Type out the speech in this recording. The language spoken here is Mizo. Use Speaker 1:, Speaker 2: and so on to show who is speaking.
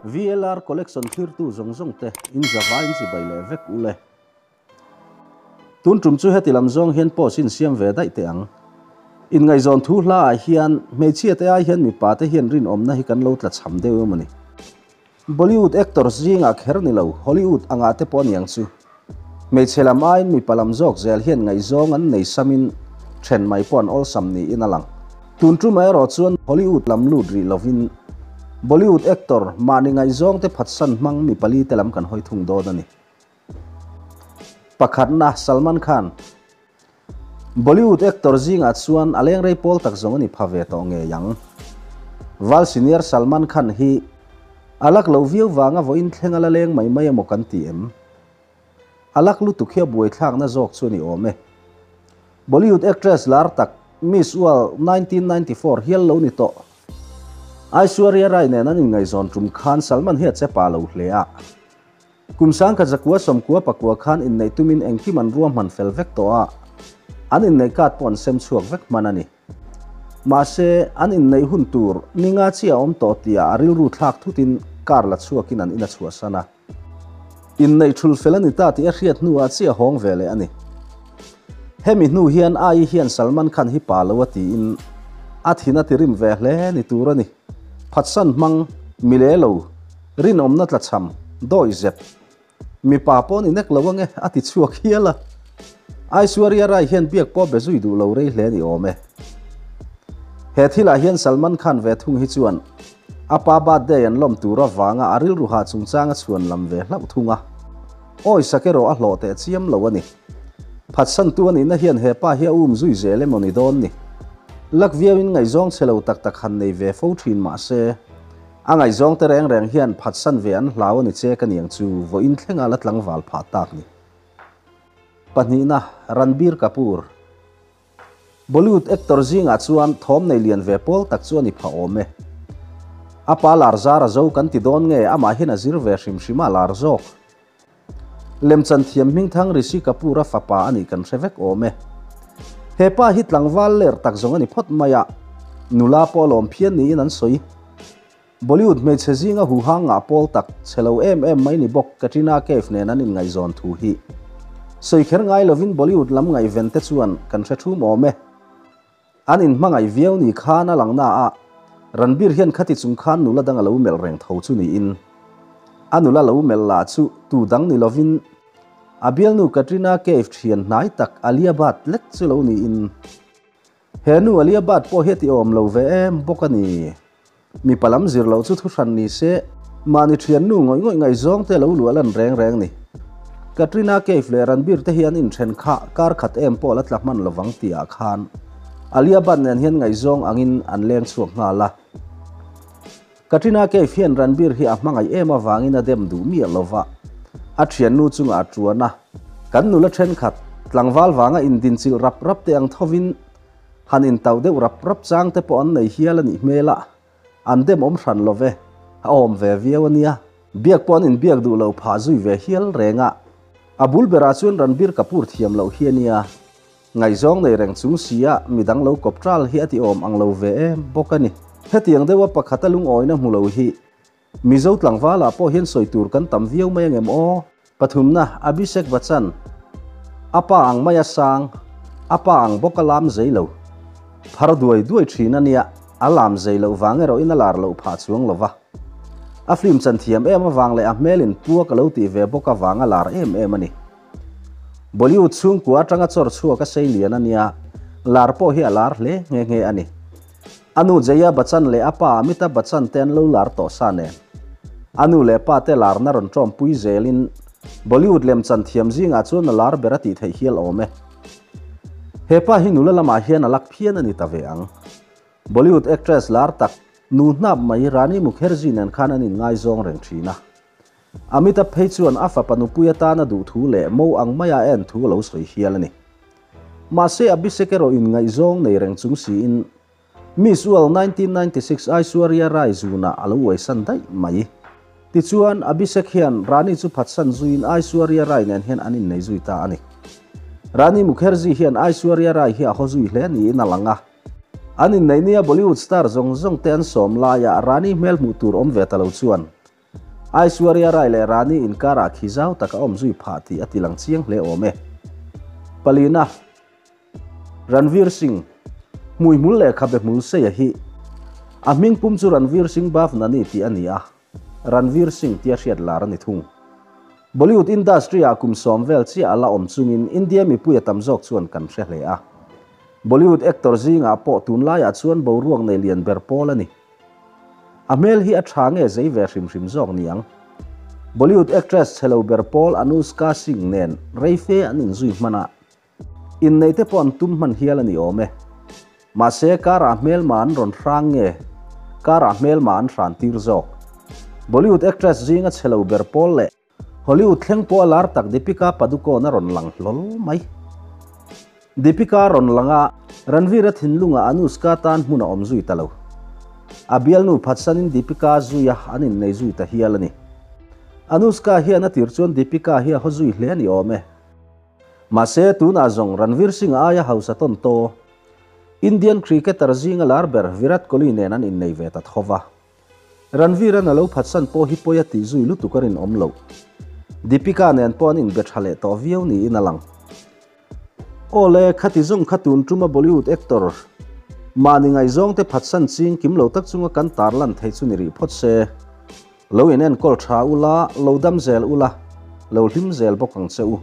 Speaker 1: VLR Collection thlirtu zawng zawng te in zavai in chibai leh vek ule. Tun tum chu heti lam zawng hian post in siam ve daih teh ang. Inngaihzawn thu hla ah hian hmeichhia te ai hian mipa te hian rinawmna hi kan lo tla chham deuh emaw ni. Bollywood actors zingah kher ni lo, Hollywood angah te pawh aniang chu. Hmeichhe lam aiin mipa lam zawk zel hian ngaihzawng an nei samin then mai pawh an awlsam niin a lang. Tun tumah erawh chuan Hollywood lam lut rih lovin Bollywood actor mahni ngaihzawng te phatsan hmang mi pali te lam kan hawi thung dawn a ni. Pakhatna, Salman Khan. Bollywood actor zingah chuan a lengrei pawl tak zawng a ni pha ve tawh ngei ang. Val senior Salman Khan hi a lak loh viau vanga vawiin thleng a la leng mai mai emaw kan ti em? A lak lutuk hi a buaithlakna zawk chu a ni awm e. Bollywood actress lar tak Miss World 1994 hial lo ni tawh. Aishwarya Rai nen an inngaihzawn tum khan Salman hi a che pa lo hle a. Kum sangkhat zakua sawmkua pakua khan inneih tumin engkim an ruahman fel vek tawh a, an inneih card pawh an sem chhuak vek hman a ni. Mahse, an inneih hun tur ninga chiah a awm tawh tihah a rilru thlak thutin car la chhuakin an in a chhuahsan a. Inneih thul fel a ni ta tih a hriat hnuah chiah hawng ve leh a ni. Hemi hnu hian Ai hian Salman Khan hi pa lo a tiin a thin a tirim ve hle ni tur a ni. Phatsan hmang, mile lo, Rinawmna tlachham, dawi zep. Mipa pawh ni nek lo ange, a ti chhuak hial a. Aishwarya Rai hian biak pawh be zui duh lo rei hle ni awm e. He thilah hian Salman Khan ve thung hi chuan a pa birthday an lawm tur avanga a rilru hah chungchang a chhuan lam ve hlauh thung a. Awi sak erawh a hlawh teh chiam lo a ni. Phatsantu a nihna hian he pa hi a um zui zel emaw ni dawn ni. Lak viauin ngaihzawng chhe lo tak tak han nei ve fo thin mah se, A ngaihzawng te reng reng hian phatsan ve an hlau a ni che ka niang chu vawiin thlenga la tlangval phah tak ni. Pahnihna, Ranbir Kapoor. Bollywood actor zingah chuan thawm nei lian ve pawl tak chu a ni phah awm e. A pa lar zar a zo kan ti dawn nge amah hian a zir ve hrim hrim a lar zawk. Lemchan thiam hmingthang Rishi Kapoor-a fapa a nih kan hre vek awm e. He pa hi tlangval ler tak zawng a ni phawt mai a, nula pawh a lawm phian niin an sawi. Bollywood hmeichhe zinga huhang ngah pawl tak, chhe lo em em mai ni bawk Katrina Kaif nen an inngaihzawn thu hi sawi kher ngai lovin Bollywood lam ngaihven te chuan kan hre thum awm e. An inhmangaih viau ni khan a lang na a, Ranbir hian khati chung khan nula dang a lo melh reng tho chu niin. A nula lo melh lah chu tu dang ni lovin a bialnu Katrina Kaif thian hnai tak Alia Bhatt lek chu lo niin. He nu Alia Bhatt pawh hi a ti awm lo ve em bawk a ni. Mipa lam zir loh chu thuhran ni se, mahni thiannu ngawih ngawih ngaihzawng te lo luah lan reng reng ni. Katrina Kaif leh Ranbir te hi an inthen kha kar khat em pawh la tla hman lovang tihah khan Alia Bhatt nen hian ngaihzawng angin an leng chhuak nghal a. Katrina Kaif hian Ranbir hi a hmangaih em avangin a dem duh miah lova, a thiannu chungah a tuan a. Kan nula thenkhat, tlangval vanga indinchilh rap rap te ang thovin, Han intauh deuh rap rap chang te pawh an nei hial a nih hmel a, an dem awm hran lo ve, a awm ve viau a nia. Biak pawh an inbiak duh lo phah zui ve hial reng a, a bul berah chuan Ranbir Kapoor thiam loh hi a nia. Ngaihzawng nei reng chung si a midang lo kawp ṭal hi a ti awm ang lo ve em bawk a ni. Hetiang deuha pakhata lungawina hmu lo hi Mizo tlangvalah pawh hian sawi tur kan tam viau mai angem aw? Pathumna, Abhishek Bachchan, A pa ang mai a sang, a pa ang bawk a lam zei lo. Phar duai duai thin a nia, a lam zei loh vang erawhin a lar loh phah chuang lo va. A film chan thiam em avang leh a hmelin puak a lo tih ve bawk avang a lar em em a ni. Bollywood chhungkua atanga chawr chhuak a sei lian a nia, lar pawh hi a lar hle nghe nghe a ni. A nu Jaya Bachchan leh a pa Amitabh Bachchan te an lo lar tawh sa nen. A nu leh pa te larna rawn tawmpui zelin Bollywood lemchan thiam zingah chuan a lar ber a tih theih hial awm e. He pa hi nula lamah hian a lak phian a ni ta ve ang. Bollywood actress lar tak nu hnap mai Rani Mukherjee nen khan an inngaizawng reng thin a. Amitabh phei chuan a fapa nupui atana duh thu leh mo ang maia a en thu a lo sawi hial a ni. Mahse Abhishek erawh in ngaihzawng nei reng chung siin Miss World 1996 Aishwarya Rai zunah a lo uaisan daih mai. Tichuan Abhishek hian Rani chu phatsan zuiin Aishwarya Rai nen hian an innei zui ta a ni. Rani Mukherjee hian Aishwarya Rai hi a haw zui hle niin a lang a. An inneih nia Bollywood star zawng zawng te an sawm laia Rani hmel hmuh tur awm ve ta lo chuan. Aishwarya Rai leh Rani inkarah khi zau tak a awm zui phah tih a tilang chiang hle awm e. Palina, Ranveer Singh, hmuihmul leh khabe hmul seia hi a hming pum chu Ranveer Singh Bhavnani tih a ni a, Ranveer Singh tia hriat lar a ni thung. Bollywood industry-ah kum sawm vel chiah a la awm chungin India mipui a tam zawk chuan kan hre hle a. Bollywood actor zingah pawh tunlaiah chuan boruak nei lian ber pawl a ni. A hmel hi a tha nge zei ve hrim hrim zawk ni ang. Bollywood actress chhe lo ber pawl Anushka Singh nen rei fe an inzui hman a, inneih te pawh an tum hman hial a ni awm e. Mahse karah hmelma an rawn hrang nge karah hmelma an hran tir zawk. Bollywood actress zinga chhe lo ber pawl leh Hollywood thleng pawh a lar tak Deepika Padukone a rawn lang hlawl mai. Deepika rawn lang a, Ranveer-a thinlungah Anushka tan hmun a awm zui ta lo. A bialnu phatsanin Deepika zui a an innei zui ta hial a ni. Anushka hian a tir chuan Deepika hi a haw zui hle a ni awm e. Mahse, tunah zawng Ranveer Singh-a aia hausa tawn taw, Indian cricketer zinga lar ber Virat Kohli nen an innei ve ta tho va. Ranveer-a'n a lo phatsan pawh hi pawi a tih zui lutuk a rinawm loh. Deepika nen pawh an inbe tha leh tawh viau niin a lang. Aw le, khati zawng kha tun tuma Bollywood actor mahni ngaihzawngte phatsan ching kim lo tak chunga kan tarlan theih chu ni rih phawt se. Lo inenkawl tha ula, lo dam zel ula, lo hlim zel bawk ang che u.